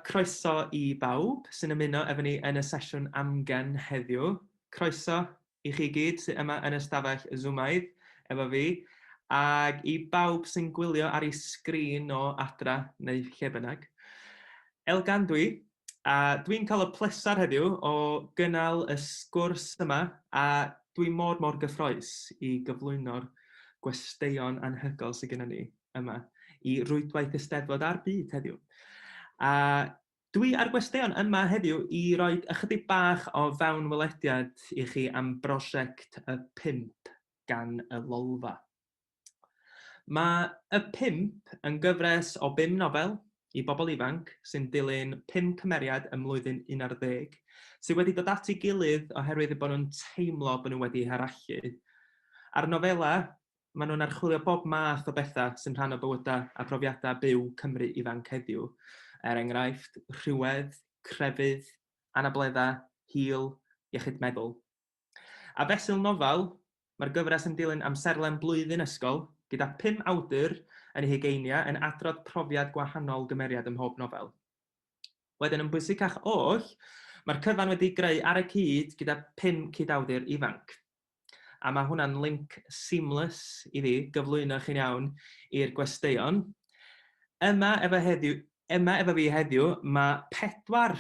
croeso i bawb sy'n ymuno efo ni yn y sesiwn amgen heddiw. Croeso i chi gyd sydd yma yn y stafell Zoomaidd efo fi, ac i bawb sy'n gwylio ar ei sgrin o adra neu lle bynnag. Elgan dwi, a dwi'n cael y pleser heddiw o gynnal y sgwrs yma, a dwi mor mor gyffroes i gyflwyno'r gwesteion anhygoel sydd gennym ni yma i rwydwaith Eisteddfod a'r byd heddiw. A dwi a'r gwesteion yma heddiw i roi ychydig bach o fewnwelediad i chi am brosiect y Pump gan y Lolfa. Mae Y Pump yn gyfres o bum nofel i bobl ifanc sy'n dilyn pum cymeriad ym mlwyddyn 11 sydd wedi dod at ei gilydd oherwydd eu bod nhw'n teimlo bod nhw wedi eu harallu. A'r nofelau, maen nhw'n archwilio bob math o bethau sy'n rhan o bywydau a profiadau byw Cymru ifanc heddiw, er enghraifft, rhywedd, crefydd, anableddau, hil, iechyd meddwl. A fesul nofel, mae'r gyfres yn dilyn amserlen blwyddyn ysgol, gyda phum awdur yn eu hugeiniau yn adrodd profiad gwahanol gymeriad ym mhob nofel. Wedyn, yn bwysicach oll, mae'r cyfan wedi'i greu ar y cyd gyda phum cyd-awdur ifanc. A mae hwnna'n link seamless i fi gyflwyno chi'n iawn i'r gwesteion. Yma efo, heddiw, yma efo fi heddiw, mae pedwar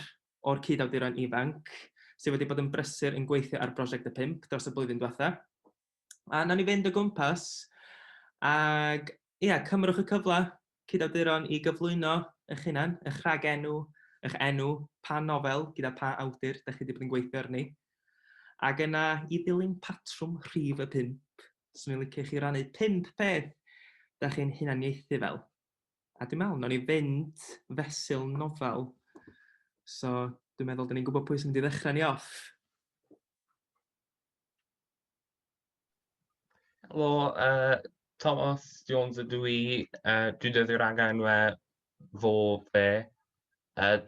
o'r cyd-awduron ifanc sydd wedi bod yn brysur yn gweithio ar brosiect y Pump dros y blwyddyn diwetha. A nawn ni fynd o gwmpas ag ia, cymrwch y cyfle cyd-awduron i gyflwyno eich hunan, eich rhagenw, eich enw, pa nofel gyda pa awdur da chi wedi bod yn gweithio arni. Ac yna i ddilyn patrwm rhif y pump, swn i'n licio chi rannu pump peth da chi'n hunaniaethu fel. A dwi'n meddwl, nawn ni fynd fesul nofel. So, dwi'n meddwl, da ni'n gwybod pwy sy'n mynd i ddechrau ni off. Helo, Thomas Jones ydw i. Dwi'n dod i'r rhagenwau fo fe.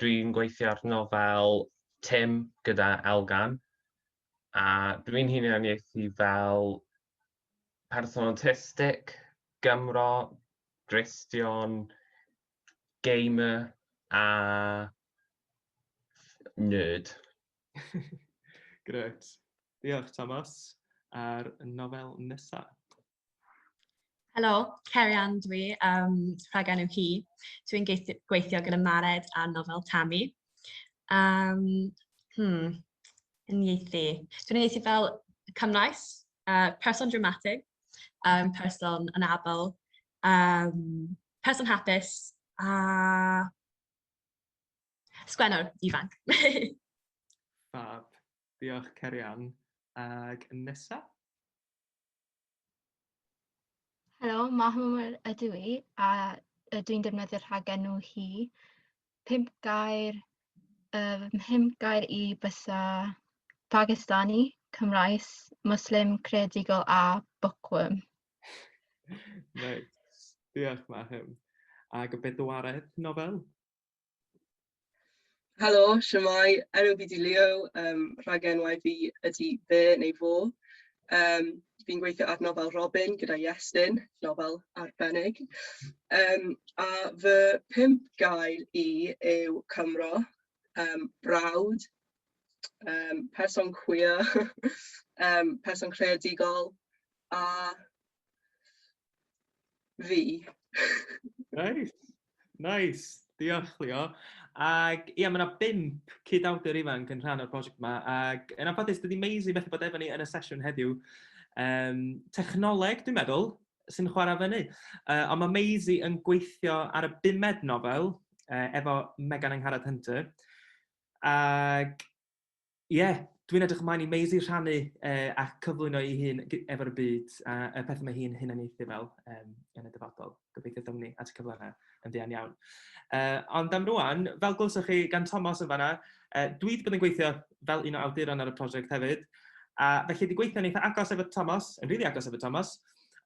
Dwi'n gweithio ar nofel Tim gyda Elgan, a dwi'n hunaniaethu fel person autistic, Gymro, Gristion, gamer a nerd. Grêt. Diolch, Thomas. A'r nofel nesaf? Helo, Cerian dwi, rhagenw hi. Dwi'n gweithio gyda Mared a nofel Tammy. Uniaethu. Dwi'n uniaethu fel Cymraes, person dramatic, person anabl, person hapus a sgwennwr ifanc. Fab. Diolch, Cerian. Ag nesa? Helo, Mahmoud ydw i, a dwi'n defnyddio'r rhagenw hi. Pump gair, pump gair i bysa Pakistani, Cymraes, Muslim, creadigol a bookworm. Nice. Diolch, Mahmoud. Ag y bedwaredd nofel? Helo, shwmae, enw fi 'di Leo, rhagenwau fi ydy fe neu fo. Fi'n gweithio ar nofel Robin gyda Iestyn, nofel arbennig. A fy pump gair i yw Cymro, brawd, person queer, person creadigol a fi. Nice, nice. Diolch, Leo. Ac ia, mae yna bump cyd-awdur ifanc yn rhan o'r prosiect yma, ac yn anffodus, dydy Maisie methu bod efo ni yn y sesiwn heddiw. Technoleg, dwi'n meddwl, sy'n chwarae fyny. Ond mae Maisie yn gweithio ar y bumed nofel efo Megan Angharad Hunter. Ac ie, dwi'n edrych ymlaen i Maisie rhannu a cyflwyno ei hun efo'r byd a y pethau mae hi'n hunaniaethu fel yn y dyfodol. Gobeithio ddown ni at y cyfle yna yn fuan iawn. Ond am rwan, fel glywsoch chi gan Tomos yn fanna, dwi wedi bod yn gweithio fel un o awduron ar y prosiect hefyd, a felly wedi gweithio'n eitha agos efo Tomos, yn rili agos efo Tomos,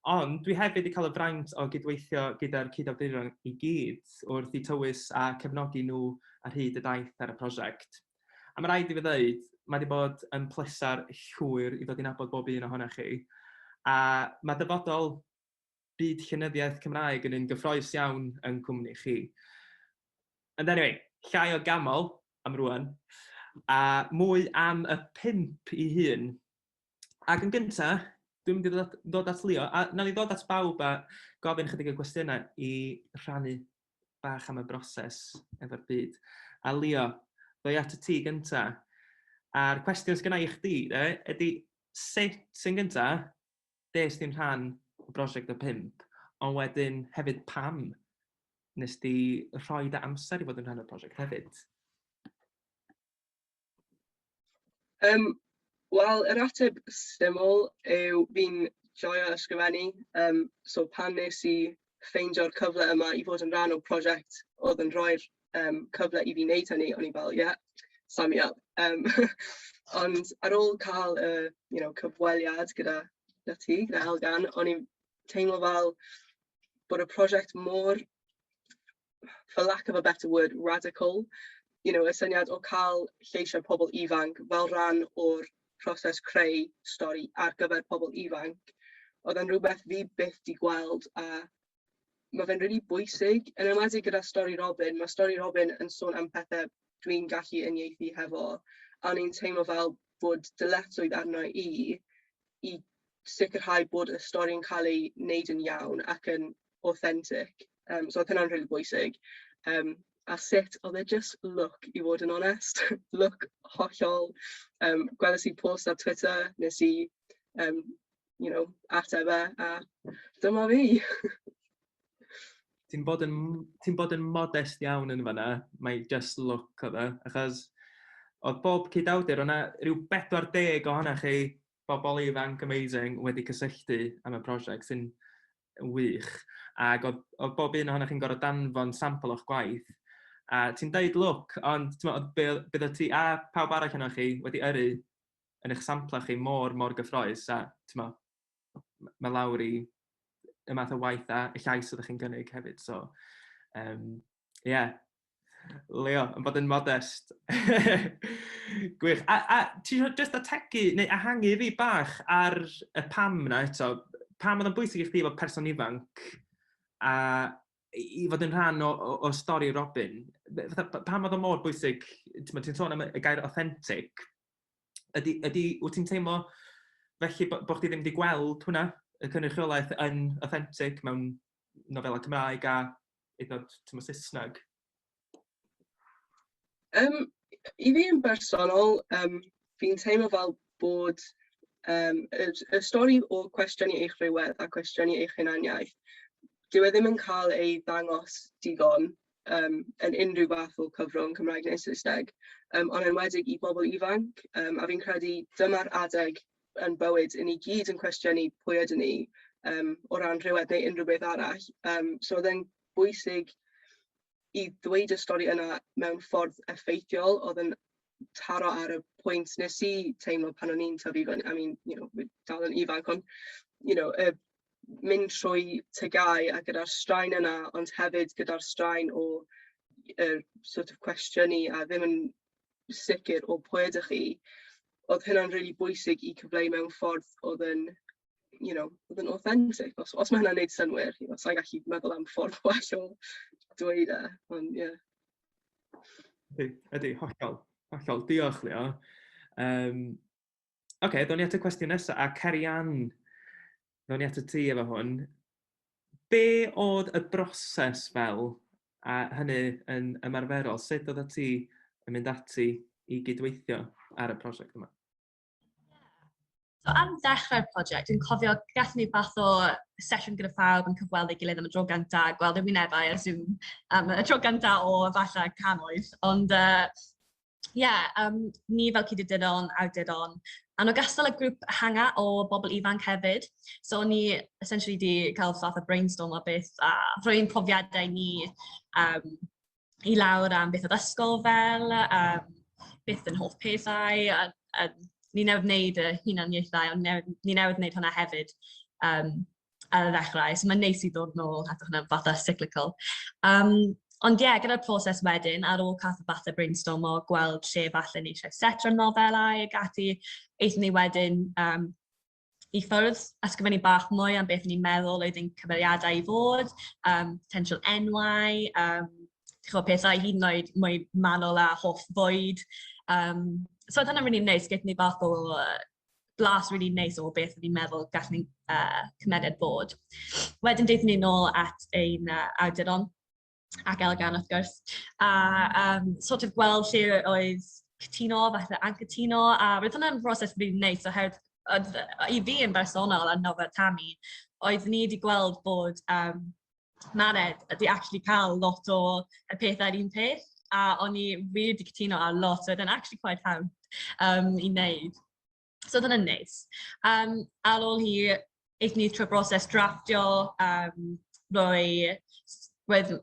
ond dwi hefyd wedi cael y fraint o gydweithio gyda'r cyd-awduron i gyd wrth i tywys a cefnogi nhw ar hyd y daith ar y prosiect. A mae rhaid i fi ddeud, mae wedi bod yn pleser llwyr i ddod i nabod bob un ohonoch chi. A mae dyfodol byd llenyddiaeth Cymraeg yn un gyffroes iawn yn cwmni chi. And anyway, llai o gamol am rwan, a mwy am y pump i hun. Ac yn gyntaf, dwi'n mynd i ddod, ddod at Leo, a nawn ni ddod at bawb a gofyn chydig o gwestiynau i rhannu bach am y broses efo'r byd. A Leo, ddoi at y ti gynta. A'r cwestiwn sydd gennau i chdi, de, ydy sut sy'n gynta, des di'n rhan o brosiect y pump, ond wedyn hefyd pam nes di rhoi dy amser i fod yn rhan o'r prosiect hefyd? Wel, yr ateb syml yw fi'n joio ysgrifennu. So pan nes i ffeindio'r cyfle yma i fod yn rhan o prosiect oedd yn rhoi'r cyfle i fi wneud hynny, o'n i fel, "Yeah, sign me up." Ond ar ôl cael y cyfweliad gyda ti, gyda Elgan, o'n i'n teimlo fel bod y prosiect mor, for lack of a better word, radical. Y syniad o cael lleisiau pobl ifanc fel rhan o'r proses creu stori ar gyfer pobl ifanc, oedd yn rhywbeth fi byth 'di gweld a mae fe'n really bwysig, yn enwedig gyda stori Robin. Mae stori Robin yn sôn am pethau dwi'n gallu uniaethu hefo, a o'n i'n teimlo fel bod dyletswydd arno i sicrhau bod y stori'n cael ei wneud yn iawn ac yn authentic. So oedd hynna'n rili bwysig. A sut oedd e just luck, i fod yn onest. Luck hollol. Gweles i post ar Twitter, nes i ateb e, a dyma fi. Ti'n bod yn modest iawn yn fanna, mae just luck oedd e, achos oedd bob cyd-awdur, o'na rhyw 40 ohonoch chi, bobl ifanc amazing, wedi cysylltu am y prosiect sy'n wych. Ac oedd bob un ohonoch chi'n gorfod danfon sampl o'ch gwaith. A ti'n deud luck, ond bydde ti a pawb arall yno chi wedi yrru yn eich samplau chi mor, mor gyffrous, a mae lawr i y math o waith a y llais ydych chi'n gynnig hefyd. So, yeah. Leo, yn bod yn modest. Gwych. A ti eisiau just ategu, neu ehangu fi bach ar y pam na eto? Pam oedd yn bwysig i chdi fel person ifanc a i fod yn rhan o stori Robin? Fatha, pam oedd o mor bwysig? Ti'n sôn am y gair authentic. Wyt ti'n teimlo felly bo chdi ddim wedi gweld hwnna, y cynrychiolaeth yn authentic mewn nofelau Cymraeg a hyd yn oed, Saesneg? I fi yn bersonol, fi'n teimlo fel bod y stori o cwestiynu eich rhywedd a cwestiynu eich hunaniaeth, dyw e ddim yn cael ei ddangos digon yn unrhyw fath o cyfrwng Cymraeg neu Saesneg, ond enwedig i bobl ifanc, a fi'n credu dyma'r adeg yn bywyd i ni gyd yn cwestiynu pwy ydyn ni o ran rhywedd neu unrhyw beth arall. So oedd e'n bwysig i ddweud y stori yna mewn ffordd effeithiol oedd yn taro ar y pwynt nes i teimlo pan o'n i'n tyfu fyny. I mean, fi dal yn ifanc, ond mynd trwy TGAU a gyda'r straen yna, ond hefyd gyda'r straen o sort of cwestiynu a ddim yn sicr o pwy ydych chi, oedd hynna'n really bwysig i cyfleu mewn ffordd oedd yn authentic. Os mae hynna'n neud synnwyr, sa'n gallu meddwl am ffordd well o dweud e, ond ie. Yeah. Ydy, hollol, hollol. Diolch, Leo. Oce, okay, ddown ni at y cwestiwn nesaf, a Cerian, ddown ni at y ti efo hwn. Be oedd y broses fel, a hynny yn ymarferol, sut oedd ti yn mynd ati i gydweithio ar y prosiect yma? So ar ddechrau'r prosiect, dwi'n cofio gathon ni fath o sesiwn gyda phawb yn cyfweld ei gilydd am y dro gyntaf, gweld y wynebau ar Zoom am y tro gyntaf o falle cannoedd. Ond yeah, ni fel cyd-awduron, awduron, a'n ogystal â grŵp ehangach o bobl ifanc hefyd. So ni essentially di cael fath o brainstorm o beth a rhoi'n profiadau ni i lawr am beth oedd ysgol fel, beth yn hoff pethau, a ni newydd wneud y hunaniaethau, ond ni newydd wneud hwnna hefyd ar y ddechrau. So mae'n neis i ddod nôl at hwnna fatha cyclical. Ond ie, yeah, gyda'r proses wedyn, ar ôl cael fath o brainstorm o gweld lle falle ni eisiau seto'r nofelau ac ati, aethon ni wedyn i ffwrdd, ysgrifennu bach mwy am beth ni'n meddwl oedd ein cymeriadau i fod, potential enwau, Chod, pethau hyd yn oed mwy manwl a hoff fwyd. So oedd hynna'n really neis, gaethon ni fath o blas really neis o beth ni'n meddwl gallwn ni cymeriad bod. Wedyn daethon ni nôl at ein awduron, ac Elgan wrth gwrs, a sort of gweld lle oedd cytuno, falle anghytuno, a roedd hwnna'n broses really neis oherwydd oedd, i fi yn bersonol a nofel Tammy, oedd ni wedi gweld bod Mared wedi actually cael lot o y pethau'r un peth, a o'n i wir wedi cytuno ar lot, so oedd e'n actually quite hawdd i wneud. So oedd hwnna'n neis. Ar ôl hi, aethon ni trwy'r broses drafftio, rhoi, roedd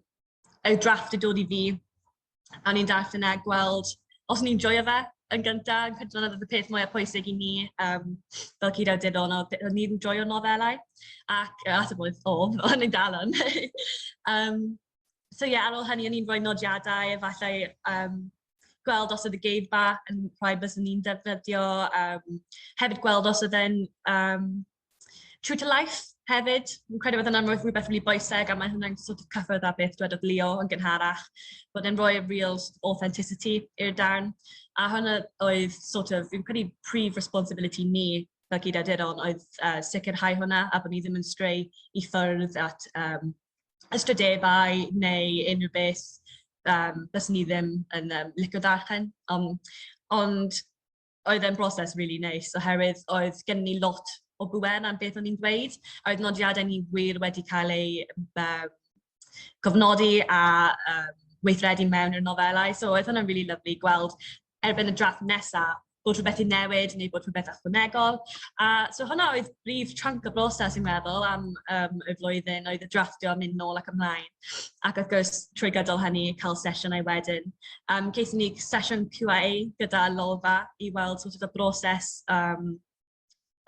y drafft i dod i fi, a o'n i'n darllen e, gweld os o'n i'n joio fe yn gyntaf. Yn credu dyna oedd y peth mwyaf pwysig i ni fel cyd-awduron, oedd o'n i'n joio nofelau, ac yr ateb oedd oedd, o'n i'n dal yn. So ie, yeah, ar ôl hynny o'n i'n rhoi nodiadau, efallai gweld os oedd y geirfa yn rhai byswn ni'n defnyddio, hefyd gweld os oedd e'n true to life hefyd. Fi'n credu bod hwnna'n rhoi rhywbeth rili bwysig a mae hwnna'n sort of cyffwrdd â beth dwedodd Leo yn gynharach, bod e'n rhoi real authenticity i'r darn. A hwnna oedd sort of, fi'n credu prif responsibility ni fel gyd-awduron oedd sicrhau hwnna a bod ni ddim yn stray i ffwrdd at ystrydebau neu unrhyw beth byswn ni ddim yn licio darllen. Ond oedd e'n broses really neis oherwydd oedd gen ni lot o bŵer am beth o'n i'n dweud, a oedd nodiadau ni wir wedi cael eu cofnodi a weithredu mewn i'r nofelau. So oedd hwnna'n really lovely gweld erbyn y drafft nesaf bod rhywbeth i newid neu bod rhywbeth ychwanegol. A so hwnna oedd brif chunk y broses i'n meddwl am y flwyddyn, oedd y drafftio mynd nôl ac ymlaen. Ac wrth gwrs, trwy gydol hynny, cael sesiynau wedyn. Gaethon ni sesiwn QA gyda Lolfa i weld sort of y broses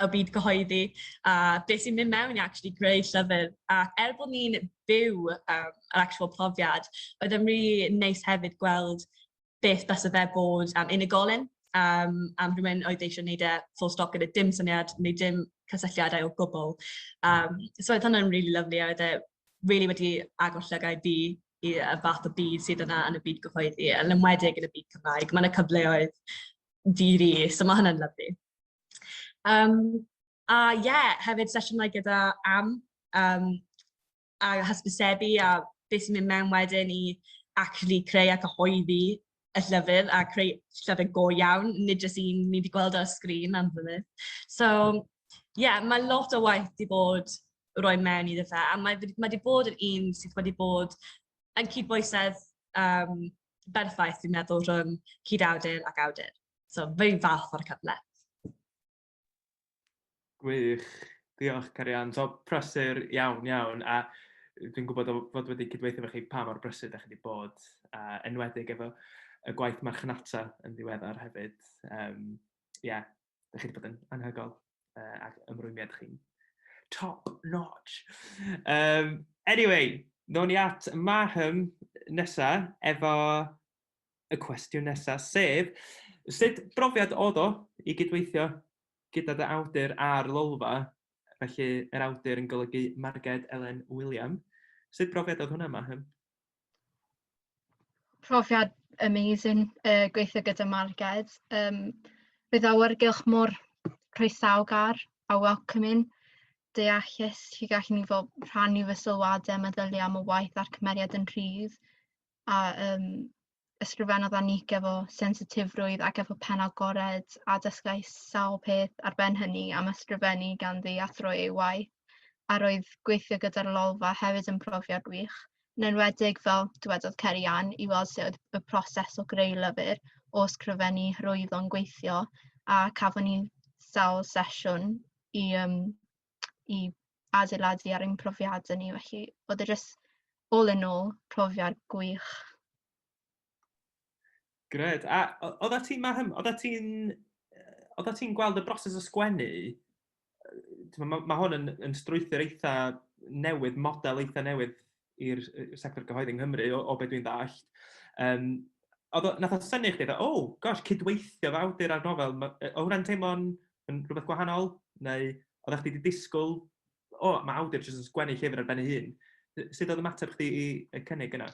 y byd cyhoeddi a beth sy'n mynd mewn i actually greu llyfr. Ac er bod ni'n byw yr actual profiad, oedd e'n really neis hefyd gweld beth byse fe bod am unigolyn, am rhywun oedd eisiau gwneud e full stop gyda dim syniad neu dim cysylltiadau o gwbl. So oedd hwnna'n really lovely a oedd e really wedi agor llygaid fi i y fath o byd sydd yna yn y byd gyhoeddi, yn enwedig yn y byd Cymraeg. Mae yna cyfleoedd di-ri, so mae hwnna'n lovely. A ie, yeah, hefyd sesiynau gyda Am a hysbysebu a beth sy'n mynd mewn wedyn i actually creu a cyhoeddi y llyfr a creu llyfr go iawn, nid jyst un ni wedi gweld ar y sgrin am flynedd. So, ie, yeah, mae lot o waith wedi bod roi mewn iddo fe, a mae wedi bod yn un sydd wedi bod yn cydbwysedd berffaith, fi'n meddwl, rhwng cyd-awdur ac awdur. So, fi'n falch o'r cyfle. Gwych. Diolch, Cerian. So, prysur iawn, iawn. A dwi'n gwybod o fod wedi cydweithio efo chi pa mor brysur ydych chi wedi bod, a enwedig efo y gwaith marchnata yn ddiweddar hefyd. Yeah, ydych chi wedi bod yn anhygoel ac ymrwymiad chi'n top notch. Anyway, ddown ni at Mahum nesa efo y cwestiwn nesa, sef sut brofiad oedd o i gydweithio gyda dy awdur ar Lolfa, felly yr awdur yn golygu Marged Elen William. Sut brofiad oedd hwnna, Mahum? Profiad amazing gweithio gyda Marged. Roedd awyrgylch mor croesawgar a welcoming, deallus, lle gallwn ni fel rhannu fy sylwadau, meddyliau am y waith a'r cymeriad yn rhydd. A ysgrifennodd Anik efo sensitifrwydd ac efo pen agored, a dysgais sawl peth ar ben hynny am ysgrifennu ganddi a thrwy ei waith. A roedd gweithio gyda'r Lolfa hefyd yn profiad wych, yn enwedig fel dywedodd Cerian, i weld sut oedd y proses o greu lyfr, o ysgrifennu, hyrwyddo'n gweithio, a cafon ni sawl sesiwn i adeiladu ar ein profiadau ni, felly oedd e just all in all profiad gwych. Gred. A oeddet ti'n, Mahum, oeddet ti'n gweld y broses o sgwennu? Mae hwn yn strwythur eitha newydd, model eitha newydd i'r sector gyhoeddi yng Nghymru, o beth dwi'n ddallt. Nath o synnu chdi, oh, gosh, cydweithio fo awdur ar nofel, oedd hwnna'n teimlo'n yn rhywbeth gwahanol? Neu oeddech chdi wedi disgwyl, o, oh, mae awdur jyst yn sgwennu llyfr ar ben ei hun. Sut oedd ymateb chdi i y cynnig yna?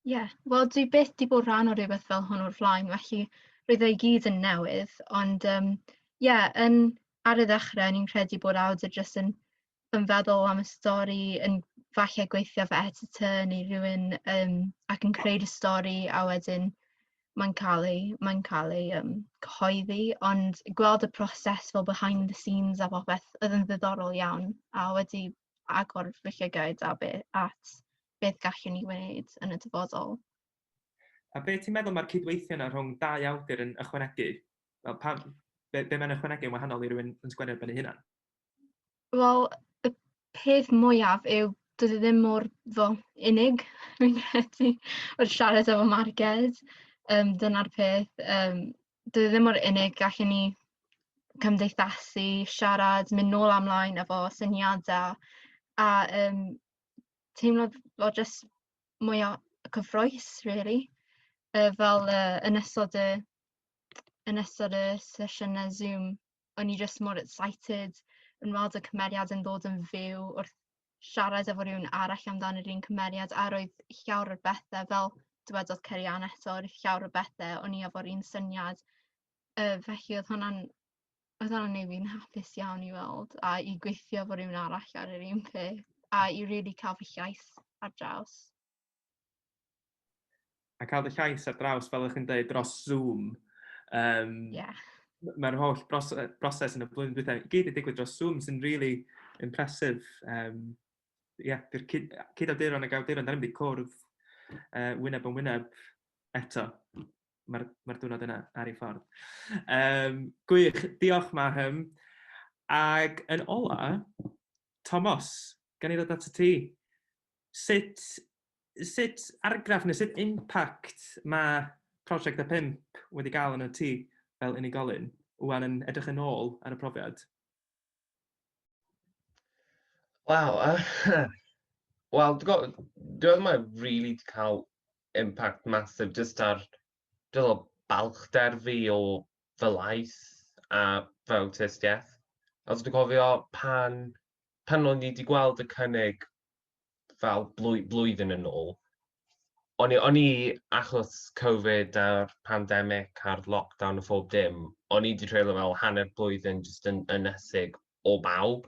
Ie, yeah. Wel dwi byth 'di bod rhan o rhywbeth fel hwn o'r flaen, felly roedd e i gyd yn newydd, ond ie, yeah, yn, ar y ddechrau o'n i'n credu bod awdur jyst yn feddwl am y stori, yn falle gweithio efo editor neu rhywun ac yn creu'r stori a wedyn mae'n cael ei cyhoeddi, ond gweld y proses fel behind the scenes a popeth oedd yn ddiddorol iawn a wedi agor fy llygaid a be, at beth gallwn ni wneud yn y dyfodol. A be ti'n meddwl mae'r cydweithio yna rhwng dau awdur yn ychwanegu? Fel pam, be mae'n ychwanegu yn wahanol i rywun yn sgwennu ar ben ei hunan? Wel, y peth mwyaf yw dydw i ddim mor fel unig, fi'n credu, wrth siarad efo Marged. Dyna'r peth. Dydw i ddim mor unig, gallwn ni cymdeithasu, siarad, mynd nôl a mlaen efo syniadau a teimlo fel jyst mwy o cyffrous, really. Fel yn ystod y sesiynau Zoom, o'n i just mor excited yn weld y cymeriad yn dod yn fyw wrth siarad efo rhywun arall amdano yr un cymeriad, a roedd llawer o'r bethau, fel dywedodd Cerian eto, roedd llawer o bethau o'n i efo'r un syniad. Felly oedd hwnna'n neud fi'n hapus iawn i weld a i gweithio efo rhywun arall ar yr un peth a i really cael fy llais ar draws. A cael dy llais ar draws, fel ydych chi'n dweud, dros Zoom. Mae'r holl broses yn y blwyddyn dwytha i gyd wedi digwydd dros Zoom sy'n really impressive. Yeah, di'r cyd-awduron ac awduron, da ni'n wedi cwrdd wyneb yn wyneb eto. Mae'r diwrnod yna ar ei ffordd. Gwych, diolch, Maham. Ac yn ola, Tomos, gan i ddod at ti. Sut argraff neu sut impact mae Prosiect y Pump wedi gael yn y ti fel unigolyn, wwan yn edrych yn ôl ar y profiad? Waw, wel, dwi'n meddwl mae really 'di cael impact massive just ar, dwi'n meddwl, balchder fi o fy lais a fy awtistiaeth. Os dwi'n cofio pan o'n i wedi gweld y cynnig fel blwyddyn yn ôl, o'n i, achos Covid a'r pandemic a'r lockdown a phob dim, o'n i wedi treulio fel hanner blwyddyn jyst yn ynysig o bawb.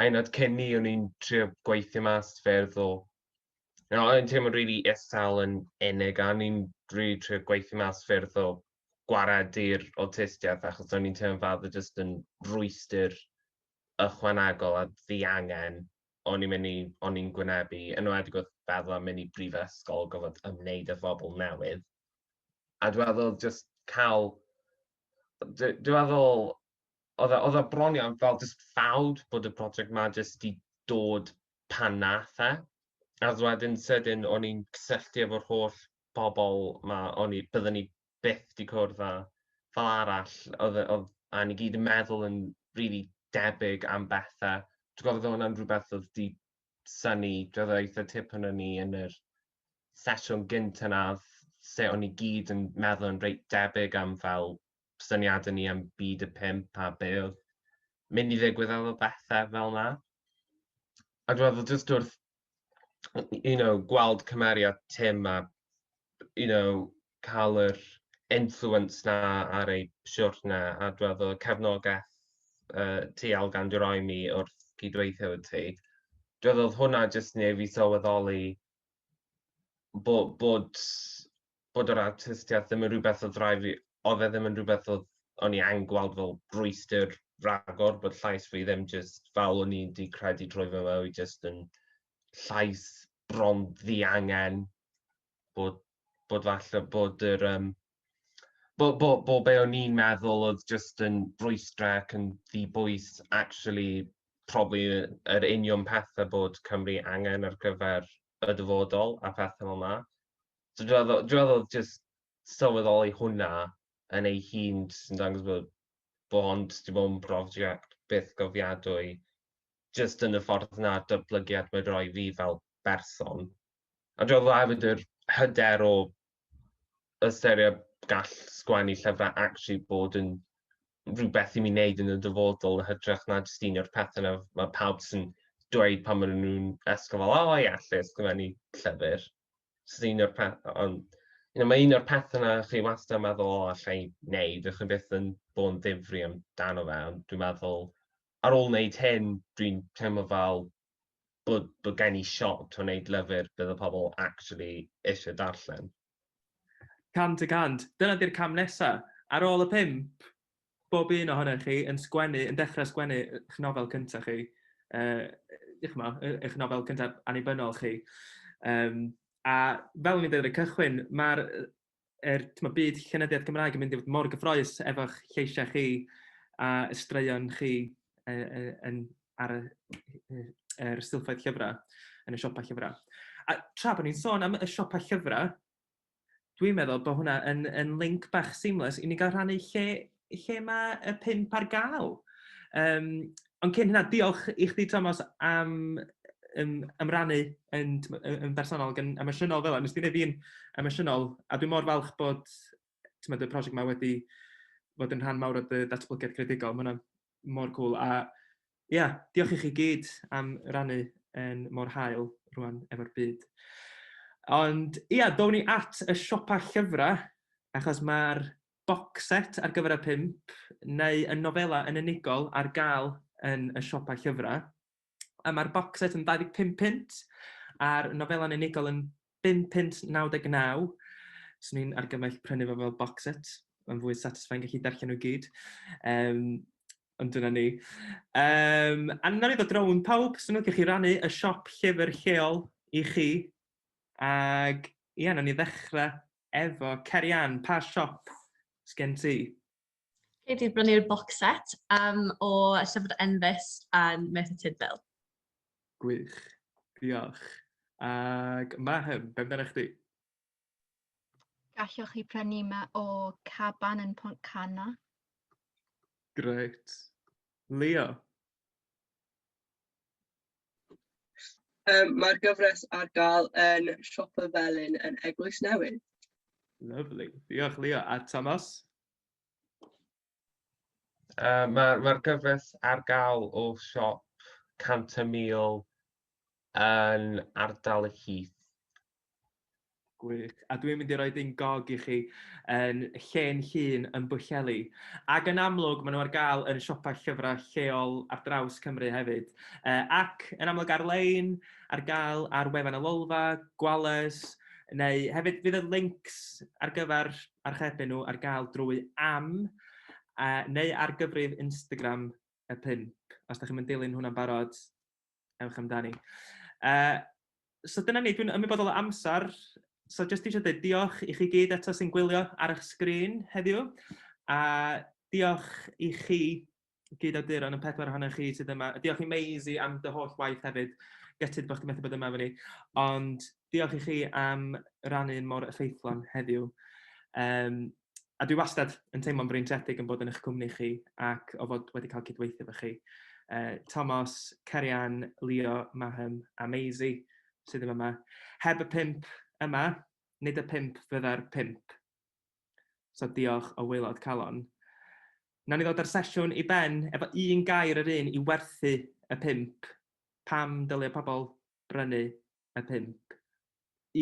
A un oed cyn ni, o'n i'n trio gweithio mas ffyrdd o, o'n i'n teimlo really isel yn unig a o'n i'n really trio gweithio mas ffyrdd o gwaredu'r awtistiaeth achos o'n i'n teimlo fel oedd e jyst yn rwystr ychwanegol a ddiangen o'n i'n gwynebu, yn enwedig wrth feddwl am mynd i brifysgol, gofod ymwneud â phobl newydd. A dwi'n meddwl just cael... Dwi'n meddwl, oedd e bron iawn fel just ffawd bod y prosiect ma jyst 'di dod pan nath e. A wedyn sydyn o'n i'n cysylltu efo'r holl bobl ma o'n i, byddwn ni byth 'di cwrdd â fel arall. Oedd, a ni gyd yn meddwl yn really debyg am bethau. Dwi'n gofio hwnna'n rhywbeth oedd 'di synnu, dwi'n meddwl eitha tipyn o ni yn yr sesiwn gynt yna, lle o'n i gyd yn meddwl yn reit debyg am fel syniadau ni am byd y pump a be oedd mynd i ddigwydd efo bethau fel 'na. A dwi'n meddwl jyst wrth gweld cymeriad Tim a cael yr influence na ar ei siwrne a dwi'n meddwl cefnogaeth ti, Elgan, di roi mi wrth gydweithio efo ti. Dwi'n meddwl hwnna jyst yn neud fi sylweddoli bod yr artistiaeth ddim yn rhywbeth oedd rhaid fi, oedd e ddim yn rhywbeth oedd o'n i angen gweld fel rwystr ragor, bod llais fi ddim jyst fel o'n i wedi credu trwy fy mywyd jyst yn llais bron ddiangen, bod falle bod yr bod be o'n i'n meddwl oedd jyst yn rwystrau ac yn ddibwys actually probably yr union pethau bod Cymru angen ar gyfer y dyfodol a pethau fel 'na. So dwi'n meddwl jyst sylweddoli hwnna yn ei hun jyst yn dangos bod hwn jyst 'di bod yn brosiect byth gofiadwy jyst yn y ffordd 'na datblygiad mae'n rhoi fi fel berson. A dwi'n meddwl hefyd yr hyder o ystyried gall sgwennu llyfrau actually bod yn rhywbeth i mi wneud yn y dyfodol yn hytrach na jyst un o'r pethau 'na mae pawb sy'n dweud pan maen nhw'n ysgol fel, "O ie, allai ysgrifennu llyfr." Sydd un o'r peth, ond mae un o'r pethau yna chi wastad yn meddwl, o, allai wneud, ydych chi byth yn bod yn ddifri amdano fe, ond dwi'n meddwl, ar ôl wneud hyn, dwi'n teimlo fel bod gen i shot o wneud lyfr bydd y pobl actually eisiau darllen. 100%. Dyna di'r cam nesaf. Ar ôl y 5, bob un ohonoch chi yn sgwennu, yn dechrau sgwennu eich nofel cyntaf chi, eich nofel cyntaf annibynnol chi. A fel o'n i'n dweud ar y cychwyn, mae'r byd llenyddiaeth Gymraeg yn mynd i fod mor gyffrous efo'ch lleisiau chi a y straeon chi ar yr silffoedd llyfrau, yn y siopau llyfrau. A tra bod ni'n sôn am y siopau llyfrau, dwi'n meddwl bod hwnna yn link bach seamless i ni gael rhannu lle mae y 5 ar gael. Ond cyn hynna, diolch i chdi, Thomas, am ymrannu yn bersonol ac yn emosiynol fel yna. Nes di wneud fi'n emosiynol, a dwi'n mor falch bod y prosiect yma wedi fod yn rhan mawr o dy datblygiad creadigol. Mae hwnna mor cool. A ia, yeah, diolch i chi gyd am rannu yn mor hael rwan efo'r byd. Ond ia, down ni at y siopa llyfrau, achos mae'r box set ar gyfer y 5 neu y nofela yn unigol ar gael yn y siopa llyfrau. A mae'r box set yn 25 punt, a'r nofela'n unigol yn 5.99 punt. Swn i'n argymell prynu fo fel box set. Mae'n fwy satisfying gallu darllen nhw gyd. Ond dyna ni. A nawn ni ddod rownd pawb, so nhw'n gallu rannu y siop llyfr lleol i chi. Ac ia, nawn ni ddechrau efo Cerian. Pa siop sgen ti? Fi wedi brynu'r box set o Llyfr Enfys yn Merthyr Tudful. Gwych, diolch. Ac Mahum, be amdano chdi? Gallwch chi prynu yma o Caban yn Pontcanna. Grêt. Leo? Mae'r gyfres ar gael yn Siop y Felin yn Eglwys Newydd. Lovely. Diolch, Leo. A Thomas? Mae'r gyfres ar gael o siop 100,000 yn ardal y Heath. Gwych. A dwi'n mynd i roi un gog i chi yn Lle'n Llun yn Bwllheli. Ac yn amlwg, maen nhw ar gael yn siopau llyfrau lleol ar draws Cymru hefyd. Ac yn amlwg ar-lein, ar gael ar wefan y Lolfa, Gwales, neu hefyd fydd y links ar gyfer archebu nhw ar gael drwy am, neu ar gyfrif Instagram y 5. Os da chi'n mynd dilyn hwnna'n barod, ewch amdani. So dyna ni, dwi'n ymwybodol o amser. So jyst eisiau dweud diolch i chi gyd eto sy'n gwylio ar eich sgrin heddiw. A diolch i chi gyd awduron, y 4 ohonoch chi sydd yma. Diolch i Maisie am dy holl waith hefyd. Gutted bod chdi methu bod yma efo ni. Ond diolch i chi am rannu mor effeithlon heddiw. A dwi wastad yn teimlo'n freintiedig yn bod yn eich cwmni chi ac o fod wedi cael cydweithio efo chi. Thomas, Cerian, Leo, Mahum a Maisie sydd ddim yma. Heb y 5 yma, nid y 5 fydda'r 5. So diolch o waelod calon. Nawn ni ddod â'r sesiwn i ben efo un gair yr un i werthu y 5. Pam dylia pobl brynu y 5?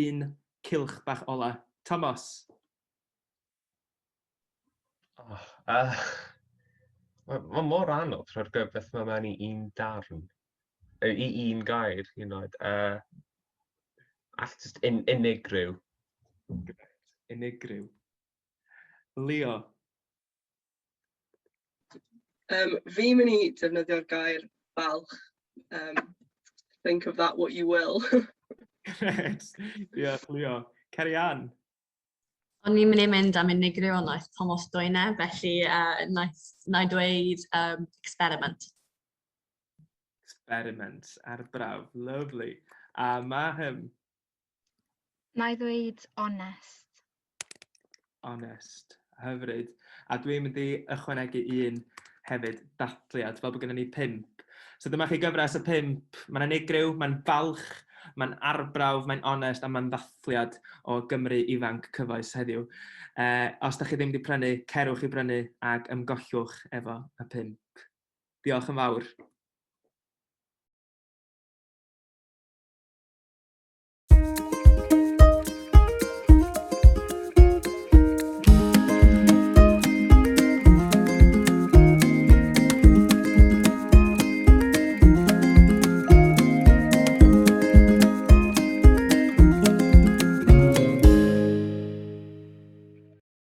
Un cylch bach ola. Thomas? Oh, Mae mor anodd rhoi'r gyfres yma mewn i un darn. I un gair, hyd yn oed. All just unigryw. Unigryw. Leo? Fi'n mynd i defnyddio'r gair balch. Think of that what you will. Grêt. Diolch, Leo. Cerian? O'n i'n mynd i mynd am unigryw, ond naeth Thomas dweud e, felly na i dweud experiment. Experiment, ar brawf, lovely. A Mahum? Na i ddweud honest. Honest, hyfryd. A dwi'n mynd i ychwanegu un hefyd, dathliad, fel bod gennym ni 5. So dyma chi gyfres y 5. Mae'n unigryw, mae'n falch, mae'n arbrawf, mae'n onest a mae'n ddathliad o Gymru ifanc cyfoes heddiw. Os da chi ddim wedi prynu, cerwch i brynu ac ymgollwch efo y 5. Diolch yn fawr.